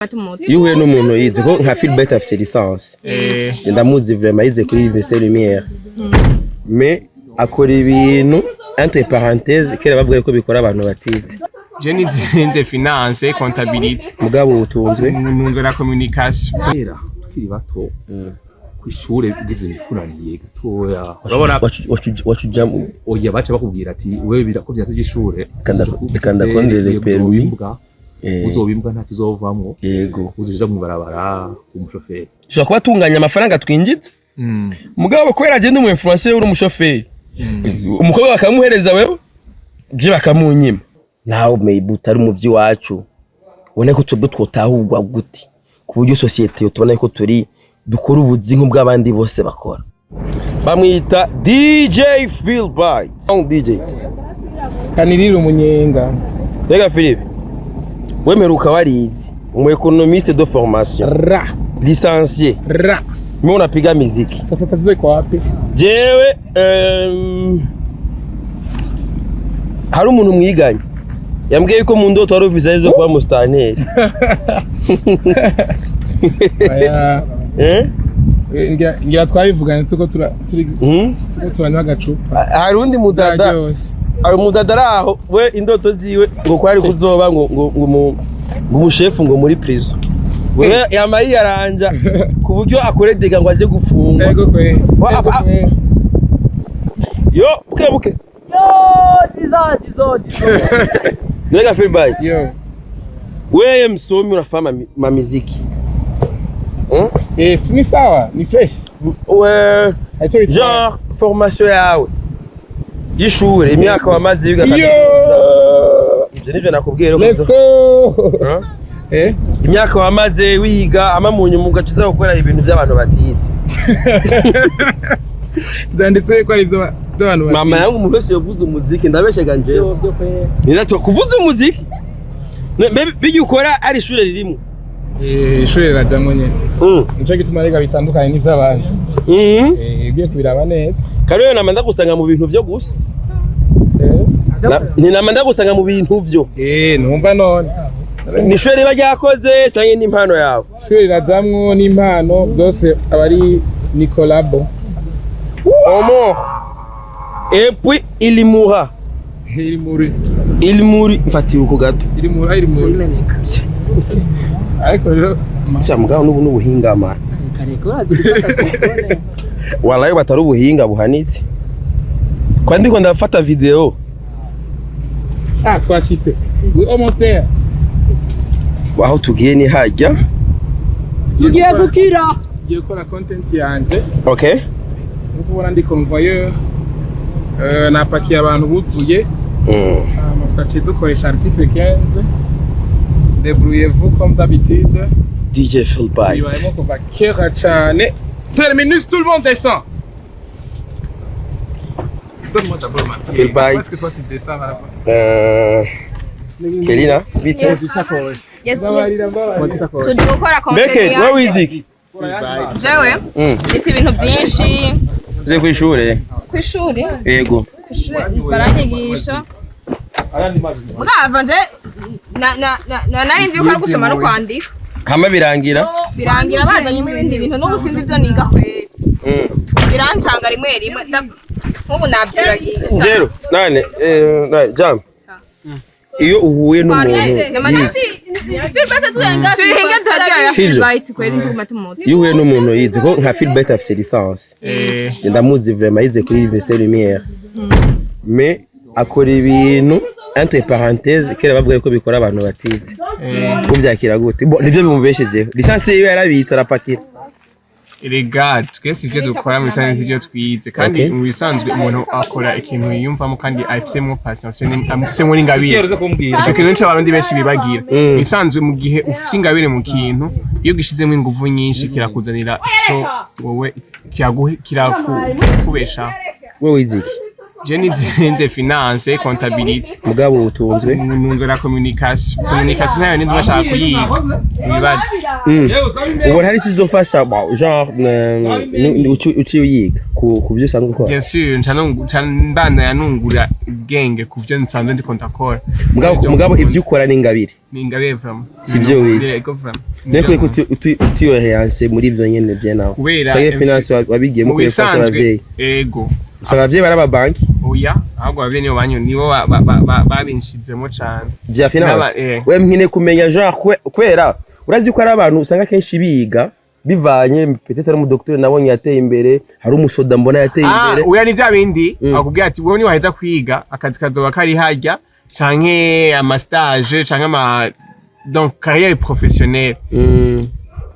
Iyo uhuye n'umuntu yize, ko nka Philbert afise licence, ndamuzi vraiment, yize kuri Université Lumière, mais akora ibintu, entre parenthèses, kera bavuga ko bikora abantu batize. Je nize finance, comptabilité. Mugabo utunzwe Ntunzwe na communication. Kera tukiri bato kw'ishure, ugize ibikuraniye gatoya, Urabona. Wacuja. Oya, baca bakubwira ati: "Wewe birako vyanse vy'ishure." Reka ndakondere permis. Uzobimbwa, ntacyo uzovamwo. Uzoja mw'ibarabara umushoferi. Dushobora kuba tunganya amafaranga twinjiza, mugabo kubera agenda umu influencer, uri umushoferi, umukobwa bakamuhereza, wewe je bakamunyima. Nawe maybe utari mu by'iwacu, ubone ko twebwe twotahurwa gute ku buryo société tubona ko turi dukora ubuzi nk'ubw'abandi bose bakora. Bamwita DJ Philbite DJ. Kanirira umunyenga. Rega Philippe, wemeruka warize, umu économiste de formation, ra licencié, ra mimi unapiga muziki. Sasa tatizo iko wapi? Jewe hari umuntu mwiganye yambwiye yuko mu ndoto wari ufise zo kuba musitanteri. Aya. Eh? Ngira twabivuganye tuko turi tuko turanywa agacupa. Hari undi mudada. Byaryoshe. Hari umudada ari aho, we indoto ziwe ngo kwari kuzoba ngo umushefu ngo muri prison, wewe yama yiyaranja ku buryo akoredega ngo aje gufungwa. Ego kwe. Ego kwe. Yo, buke buke. Yo, jizo jizo jizo. Nega Philbite. Yo. Wewe msomi, unafanya mamiziki. Eh, si ni sawa, ni fresh. We Haico bitwaye. Genre formation yawe y'ishure, imyaka wamaze wiga Yo. kaminuza, ivyo nivyo nakubwiye rero. Let's go. Huh? Eh? Imyaka wamaze wiga, ama mu nyuma ugaca uza gukora ibintu by'abantu batize. Byanditse ko ari ibyo by'abantu. Mama yangu, umuntu wese yovuza umuziki, ndabeshega njewe ninato kuvuza umuziki. Mbe bijya ukora ari ishure ririmo? Eh, ishuri rirajamwo nyene. Nico gituma rega bitandukanye n'ivy'abandi. Eh, ugiye kubiraba neza. Kariyo nama ndagusanga mu bintu vyo gusa. Eh. Ni nama ndagusanga mu bintu vyo. Eh, numva none. Ni ishure riba ryakoze canke n'impano yawe? Ishuri rirajamwo n'impano, byose aba ari ni collabo. Omo et puis il mourra. Iri muri. Il mourut, mfatira uko gato. Iri muri, iri muri. Ariko rero Sha mugabo, n'ubu n'ubuhinga man. Kareko urazi gufata telefone. Walayi batari ubuhinga buhanitse kwa ndiko ndafata video. Ah, twashitse. We almost there. Aho tugiye ni hajya. Tugiye gukira. Ngiye gukora content yanje. Nkuko ubona, ndi convoyeur. Napakiye abantu buzuye. Hama twaciye dukoresha article 15. Débrouillez-vous comme d'habitude. DJ Philbite. Bibayemo kuva kera cyane. Terminus, tout le monde descend. Donne-moi d'abord ma pied. Philbite. Parce que toi tu descends là-bas. Kelina, bite? Yes. Mbabarira, mbabarira. Tugiye gukora content Mbeke wowe yanjye. wize iki? Jewe nize ibintu byinshi. Uze kw'ishure? Ku ishuri. Yego. Ku ishuri baranyigisha. Mugava nje na nari nzi yuko ari gusoma no kwandika. Hama birangira? Birangira bazanyemo ibindi bintu, n'ubu sinzi ibyo niga kweri. Birancanga rimwe rimwe, nk'ubu nabyibagiye. Zero nane nane jam. Iyo uhuye n'umuntu yize Sivyo? Iyo uhuye n'umuntu yize, ko nka Philbert afise licence, ndamuzi vraiment, yize kuri Université Lumière, mais akora ibintu, entre parenthèses, kera bavuga ko bikora abantu batize, uvyakira gute? Bon, nivyo bimubeshejeho, licence yiwe yarabitse arapakira. Erega twese ivyo dukora mu bisanzwe sivyo twize kandi. Mu bisanzwe umuntu akora ikintu yiyumvamo kandi afisemwo passion, afisemwo n'ingabire. Ico kintu nico abarundi benshi bibagira. Mu bisanzwe, mu gihe ufise ingabire mu kintu, iyo ugishizemwo inguvu nyinshi kirakuzanira ico wowe kirakubeshaho. Wowe wize iki? Je nize finance, comptabilité. Mugabo utunzwe Nunzwe na communication. Communication nayo ninzi bashaka kuyiga, wibaze. Ubona hari ikizofasha, bon, genre uci uyiga ku byo usanzwe ukora? Bien sûr, nca mbandanya nungura ubwenge ku vyo nsanzwe ndiko ndakora. Mugabo ibyo ukora ni ingabire. Ni ingabire vraiment. Si vyo wize. Yego, vraiment. Niko ko utiyoheranse muri ibyo nyene bien nawe Kubera canke finance wabigiyemo mu kubera ko bisanzwe abavyeyi, ego. usanga abavyeyi bari amabanki. Oya, ahubwo abavyeyi nibo banyu nibo babinshizemo cane. Vya finance? Eh. We nkine kumenya genre kubera urazi ko ari abantu usanga kenshi biga bivanye, peut-être ari umudokiteri nabonye yateye imbere, hari umusoda mbona yateye imbere. Oya, ni vya bindi akubwira ati wowe niwaheza kwiga akazi kazoba kari harya, canke ama stage, canke ama donc carrière professionnelle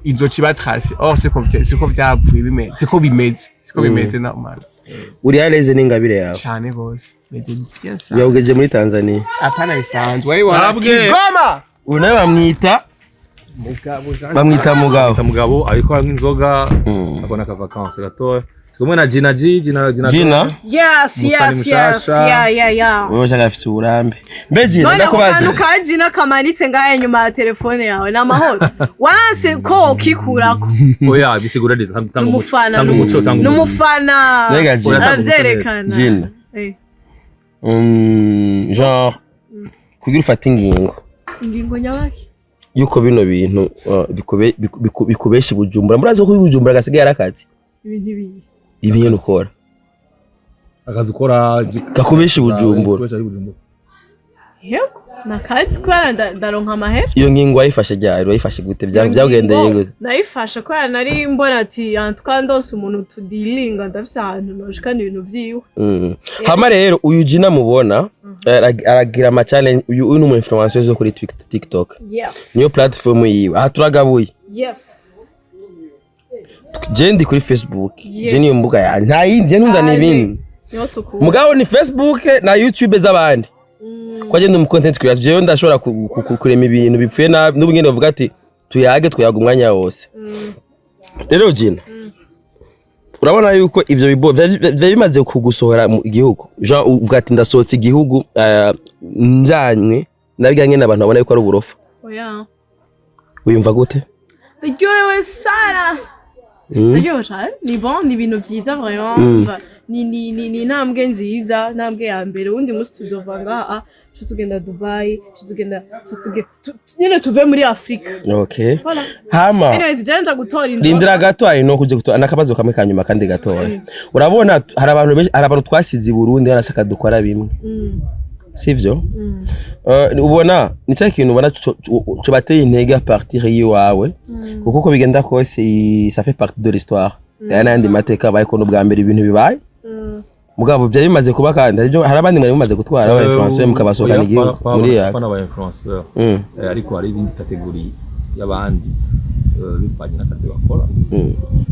izoca iba tracée. Or siko vyapfuye bimeze, siko bimeze normal. Uri à l'aise n'ingabire yawe? Cane gose, meze bien ça. Yawugejeje muri Tanzania? Apana, bisanzwe, wabibona. Sabwe. Kigoma. Uyu nawe bamwita Mugabo. Mugabo ariko anywa inzoga, akona aka vacances gatoya. Turi kumwe na Gina G, Gina, Gina. Gina. Yes. Musani Yes. mushasha. Yeah. Wewe ushaka afise uburambe mbe Gina? None ako Ndakubaza. kantu ka Gina kamanitse ngahe nyuma ya telefone yawe ni amahoro? Waranse ko ukikurako. Oya, bisigura neza. Tanga umuco. N'umufana. Tanga umuco, tanga umuco. N'umufana. Mbega Gina. Aravyerekana. Gina. Eh. Genre kugira ufate ingingo Ingingo nyabaki? yuko bino bintu bikubesha i Bujumbura, murazi ko i Bujumbura gasigaye ari akazi. Ibintu ibiyi? Ibintu ukora. Akazi ukora Gakubesha i Bujumbura. Gakubesha i Bujumbura. Yego, nakazi kubera ndaronka amahera. Iyo ngingo wayifashe ryari? Wayifashe gute? Byagendeye gute? Nayifashe kubera nari mbona ati antwa ndose umuntu tudilinga, ndafise ahantu noshikana ibintu vyiwe. Hama rero uyu Gina mubona aragira ama challenge. Uyu ni umu influencer zo kuri TikTok. Yes. Niyo platform yiwe. Aha turagabuye. Yes. Je ndi kuri Facebook. Yes. Je niyo mbuga yanjye, nta yindi je ntuzana ibindi. Niho tukura. Mugabo ni Facebook na YouTube z'abandi. Kwa je ndi umu content creator, jewe ndashobora kurema ibintu bipfuye nabi n'ubu ngende bavuga ati tuyage, twayaga umwanya wose. Rero Gina, urabona yuko ivyo bibo vyari bimaze kugusohora mu gihugu, genre uvuga ati ndasohotse igihugu, njanywe nabijya nyene abantu babona yuko ari uburofa. Oya. Wiyumva gute? Ndaryohewe sana, ndaryohewe cane. Ni bon, ni ibintu vyiza vraiment. Umva, ni intambwe nziza, intambwe ya mbere. Uwundi munsi tuzova ngaha co tugenda Dubai, co tugenda nyene tuve muri Afrika. Okay. Voilà. Hama Anyways, je nja gutora inzoga. Rindira gato, ari no kuja gutora nakabazo kamwe kanyuma kandi gatoya. Urabona hari abantu benshi, hari abantu twasize i Burundi barashaka dukora bimwe, sivyo? Ubona ni cya kintu ubona co bateye intege à partir y'iwawe, kuko uko bigenda kose ça fait partie de l'histoire. Aya n'ayandi mateka abaye ko n'ubwa mbere ibintu bibaye. Mugabo byari bimaze kuba, kandi hari abandi mwari mumaze gutwara aba influenceur mukabasohokana igihugu muri yaka. Pana aba influenceur. Ariko hari izindi catégorie y'abandi, bivanye n'akazi bakora.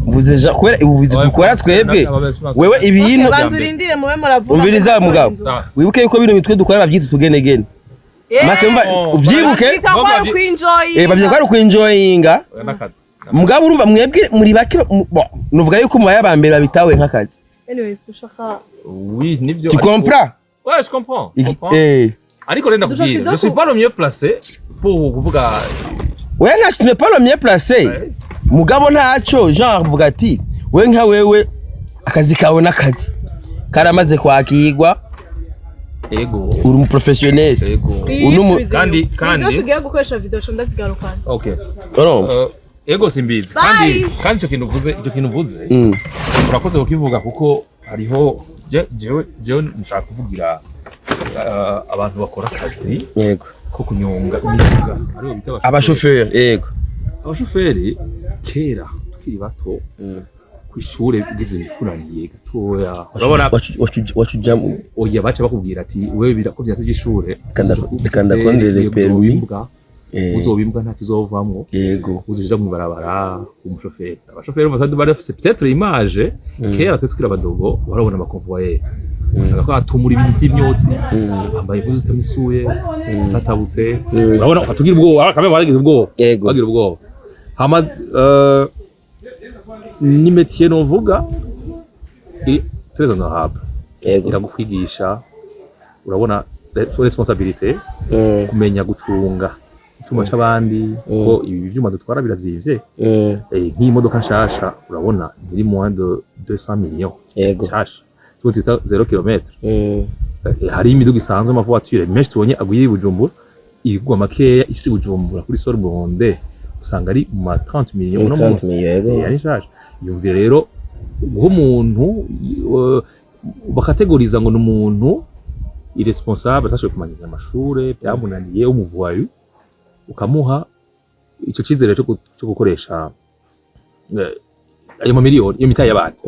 Mvuze kubera ubu bizi Aba dukora influenceur twebwe. aba influenceur. Wewe ibintu Banza urindire mube muravuga. Umviriza mugabo. Sawa. Wibuke yuko bino bitwe dukora bavyita utugenegene. Make umva uvyibuke. Bavyita ko ari ukwinjoyinga. Bavyita ko ari ukwinjoyinga. Oya, n'akazi. Mugabo urumva mwebwe muri bake bon, nuvuga yuko mubaye aba mbere babitawe nk'akazi. Anyways, dushaka Oui, nivyo. Tu comprends? Ouais, je comprends. Je comprends. Ariko rero ndakubwira, Dushaka je suis pas le mieux placé pour kuvuga. Wewe nta, tu n'es pas le mieux placé. Mugabo ntaco, genre vuga ati we nka wewe akazi kawe n'akazi karamaze kwakirwa. Ego. Uri umu professionnel. Ego. Kandi Izo tugiye gukoresha video sho ndazigarukana. Okay. Urumva? Ego, simbizi. Bye. Kandi icyo kintu uvuze urakoze kukivuga, kuko hariho jewe nshaka kuvugira abantu bakora akazi ko kunyonga imiduga, aribo bita abashoferi, yego. Abashoferi kera tukiri bato ku ishure ugize ibikuraniye gatoya, urabona, wacuja oya, baca bakubwira ati wewe birako vyanse by'ishure. Reka ndakondere permis. Uzobimbwa, ntacyo uzovamwo. Uzoja mw'ibarabara umushoferi. Abashoferi bose bari bafise peut-être image kera twe tukiri abadogo, warabona ama convoyeur usanga ko atumura ibintu by'imyotsi, bambaye impuzu zitamisuye, zatabutse, urabona ukatugira ubwoba kamwe, baragize ubwoba. Bagira ubwoba. Hama ni métier novuga iri très honorable. Iragukwigisha, urabona, responsabilité, kumenya gucunga icuma c'abandi, ko ibi vyuma dutwara birazimvye. Nk'iyi modoka nshasha urabona iri moins de 200 millions, nshasha tuba twita 0 km. Hari imiduga isanzwe, ama voiture menshi tubonye agwiriye i Bujumbura, igurwa makeya isi Bujumbura kuri sol Burundais usanga ari mu ma 30 millions uno 30 munsi. millions, yego. Ari nshasha. Yumvire rero guha umuntu bakategoriza ngo ni umuntu irresponsable, atashoboye kumanira amashure, byamunaniye, w'umu voyou, ukamuha ico cizere cyo gukoresha ayo mamiliyoni, iyo mitahe y'abandi.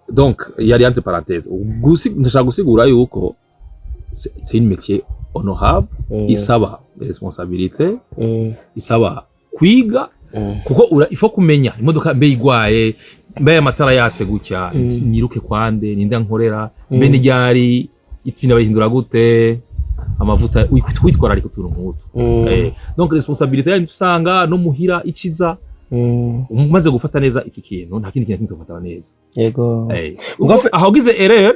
Donc yari entre parenthèses. Ndashaka gusigura yuko c'est une métier honorable, isaba responsabilité, isaba kwiga, kuko il faut kumenya imodoka mbe igwaye, mbe amatara yatse gutya, niruke kwande, ninde nkorera, mbe n'iryari ipine bayihindura gute, amavuta, witwararika utuntu nk'utu. Donc responsabilité yanyu usanga no muhira ikiza. Umaze gufata neza iki kintu, nta kindi kintu gufata neza. Aho ugize erreur,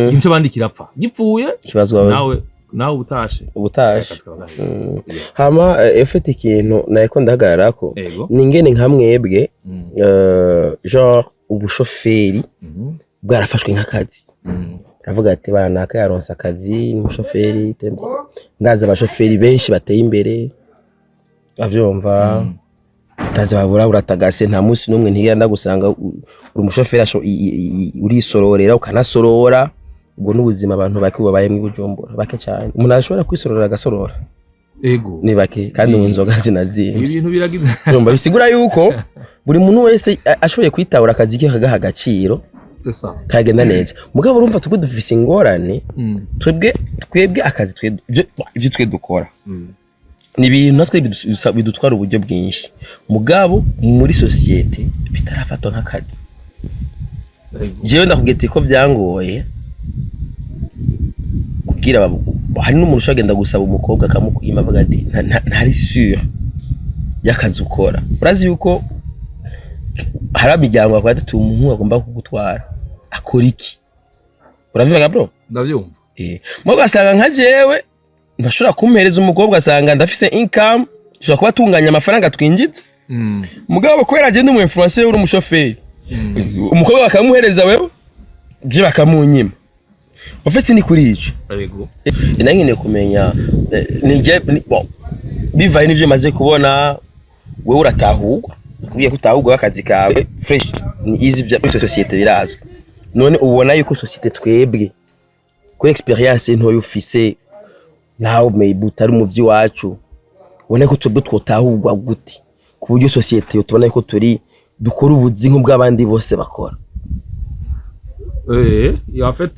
ikintu c'abandi kirapfa, gipfuye Kibazwa wewe. Nawe utashe. Ubutashe. Akazi kaba gaheze. Hama ufite ikintu nariko ndahagararako, ni ingene nka mwebwe, genre ubushoferi bwarafashwe nk'akazi. Uravuga ati baranaka yaronse akazi, ni umushoferi. Ndazi abashoferi benshi bateye imbere, bavyumva, ndazi babura uratagase, nta munsi n'umwe ntigera ndagusanga uri umushoferi urisororera ukanasorora. Ubwo n'ubuzima abantu bake babayemwo i Bujumbura, bake cyane umuntu ashobora kwisorora agasorora. Ni bake, kandi ubu inzoga zinazimvye. Ibintu biragize. Urumva, bisigura yuko buri muntu wese ashoboye kwitabura akazi ke akagaha agaciro, C'est ça. kagenda neza. Mugabo urumva twebwe dufise ingorane. Twebwe akazi ibyo twe dukora ni ibintu natwe bidutwara uburyo bwinshi, mugabo muri sosiyete bitarafatwa nk'akazi. Jewe ndakubwiye ati ko byangoye kugira hari n'umuntu ushobora kugenda gusaba umukobwa akamukwima, avuga ati ntari sûr y'akazi ukora. Urazi yuko hari imiryango bakora ati umuhungu agomba kugutwara akora iki? Urabivuga, bro? Ndabyumva. Mugabo ugasanga nka jewe ntashobora kumpereza umukobwa, asanga ndafise income, dushobora kuba tunganya amafaranga twinjiza, mugabo kubera agenda umu influencer, uri umushoferi, umukobwa bakamuhereza wewe, je bakamunyima. Ufite ni kuri ico. Nange kumenya bon, bivaye n'ivyo maze kubona, wewe uratahurwa, nakubwiye ko utahurwa akazi kawe fresh, ni easy, bya muri société birazwi. None ubona yuko société twebwe, ko expérience ntoya ufise nawe, maybe utari mu by'iwacu, ubona ko twebwe twotahurwa gute ku buryo société tubona ko turi dukora ubuzi nk'ubw'abandi bose bakora? En fait,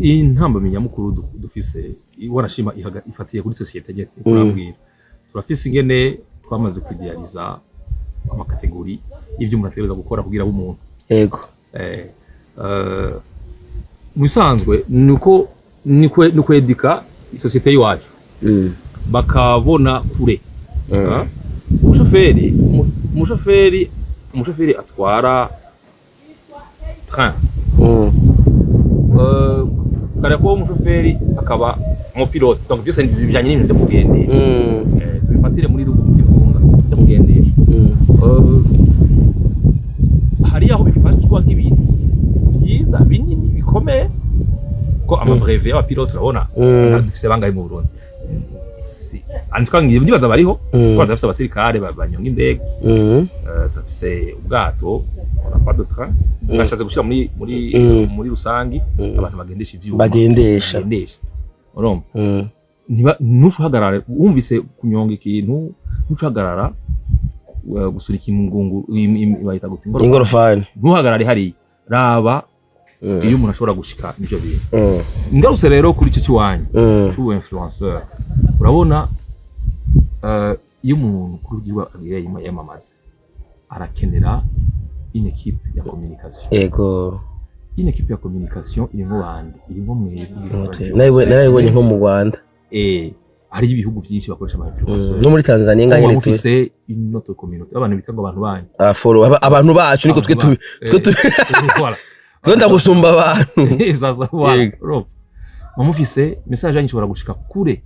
iyi ntambamyi nyamukuru dufise, wanashima ifatiye kuri société nyene urambwira. Turafise ingene twamaze kwidéaliza ama catégories y'ivyo umuntu ategereza gukora kugira abe umuntu. Mu bisanzwe nuko ni kwedika isosiyete y'iwacu bakabona kure. Ah? Umushoferi atwara train, kare kuba umushoferi akaba umupilote, donc byose bijanye n'ibintu byo kugendesha. Tubifatire muri rugo mu kivunga cyo kugendesha. Hari aho bifatwa nk'ibintu byiza binini bikomeye, ko ama brevets y'abapilote urabona, dufise bangahe mu Burundi? Si en tout cas ngiye ndibaza bariho, ko turafise abasirikare banyonga indege, turafise ubwato, on n'a pas de train. Bashatse gushira muri muri rusangi abantu bagendesha ivyuma, Bagendesha. Bagendesha, urumva, ntiba ntushuhagarara wumvise kunyonga ikintu, ntushuhagarara gusunika ingungu, bayita gute, ingorofani. Ingorofani. Ntuhagarare hariya, raba iyo umuntu ashobora gushika n'ivyo bintu. Ngarutse rero kuri ico cy'iwanyu c'ubu influenceur, urabona, iyo umuntu kuri igihugu agira yamamaze, arakenera une équipe ya communication. Une équipe ya communication irimwo bande? Irimwo mwebwe. Narabibonye nko mu Rwanda. Hariho ibihugu vyinshi bakoresha ama influenceur. No muri Tanzania ngaho Muba nyene turi. mufise une autre communauté, abantu bita ngo abantu banyu. Follow abantu bacu, niko twe tubi twe tubi. Voilà. Twe ndagusumba abantu. Sasa voilà. Yego. Urumva muba mufise message yanyu ishobora gushika kure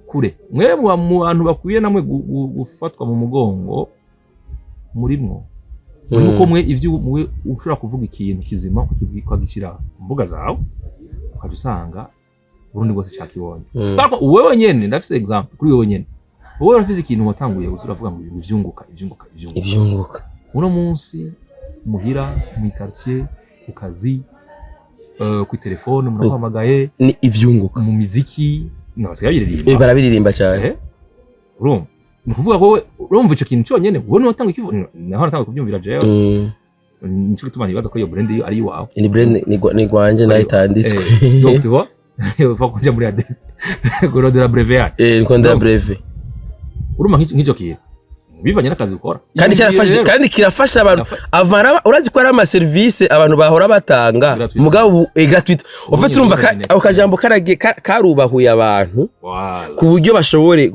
kure. Mwe muba mu bantu bakwiye namwe gufatwa mu mugongo murimwo, murimo ko mwe ivyo mwe ushobora kuvuga ikintu kizima ukagishyira ku mbuga zawe, ukaja usanga Burundi bwose cakibonye. Kubera ko wewe nyene, ndafise exemple kuri wewe nyene, wowe urafise ikintu watanguye uza uravuga ngo ibintu vyunguka, ivyunguka, ivyunguka. Ivyunguka. Uno munsi muhira, mu quartier, ku kazi, kuri telefone murahamagaye. Ni ivyunguka. Mu miziki nabasigaye biririmba. Barabiririmba cyane. Urumva, ni ukuvuga ko wowe urumva ico kintu cyonyene, wowe niwe watanga ikivu, naho natanga kubyumvira jewe. Nico gituma nibaza ko iyo brand ari iwawe. Ni brand ni gwanje nayo itanditswe. Donc tu vois, il faut kuja muri ADN kurondera brevet yayo. Niko nda Donc, brevet. Urumva nk'icyo kintu bivanye n'akazi ukora. Kandi Iyumvire cyarafashe rero. kandi kirafasha abantu. Avara urazi ko ari ama service abantu bahora batanga Gratuit. mugabo ubu gratuit. En fait, Ubu urumva nyine. ako kajambo karagiye karubahuye abantu Voilà. ku buryo bashobore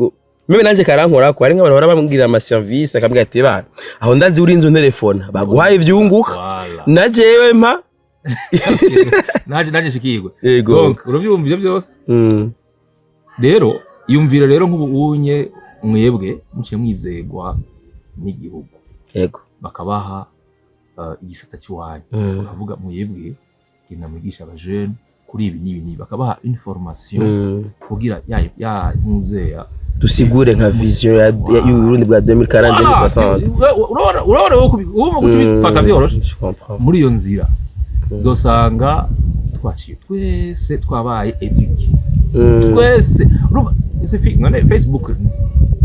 même nanje karankora ko hari nk'abantu bahora bambwira ama service, akambwira ati: "Bana aho ndazi uri inzu ntelefona baguhaye ivyunguka." Voilà. Na jewe mpa. Naje nshikirwe. Yego. Donc urabyumva ibyo byose. Rero iyumvire rero nk'ubu unye mwebwe muciye mwizegwa n'igihugu, bakabaha igisata cy'iwanyu, bakavuga: "Mwebwe genda mwigisha abajene kuri ibi n'ibi n'ibi", bakabaha une formation kugira ya ntuzeya. Dusigure nka vision y'Uburundi bwa 2040, 2060. Urabona wowe kubifata byoroshe. Je comprends. Muri iyo nzira uzosanga twaciye twese twabaye éduqués twese. Urumva ese none Facebook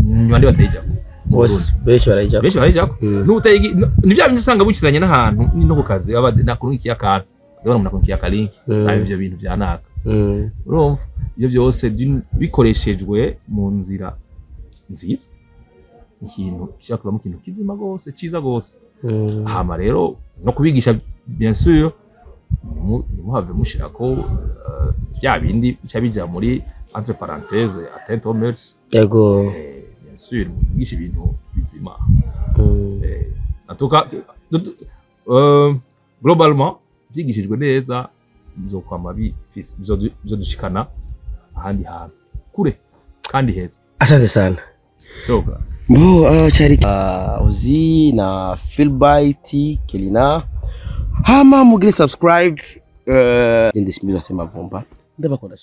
ni bande batayijako mu Bose. Burundi? Benshi barayijako. Benshi barayijako. N'utayigi ni bya bintu usanga bukiranye n'ahantu no ku kazi aba nakurungikiye akantu, ndabona umuntu akurungikiye akalinki, nabi ivyo bintu vya naka. Urumva ibyo byose bikoreshejwe mu nzira nziza, ikintu gishobora kuvamo ikintu kizima gose, ciza gose. Hama rero no kubigisha, bien sûr, ntimuhave mushirako bya bindi bica bija muri entre parenthèses atteinte aux mœurs. Bien sûr mwigisha ibintu bizima. En tout cas, globalement byigishijwe neza bizokwama bifise bizodushikana ahandi hantu kure kandi heza. Asante sana. Shoka. Bo, chari Ozi na Philbyte Kelina, hama mugire subscribe. Ndisimiza sema vumba ndabakunda.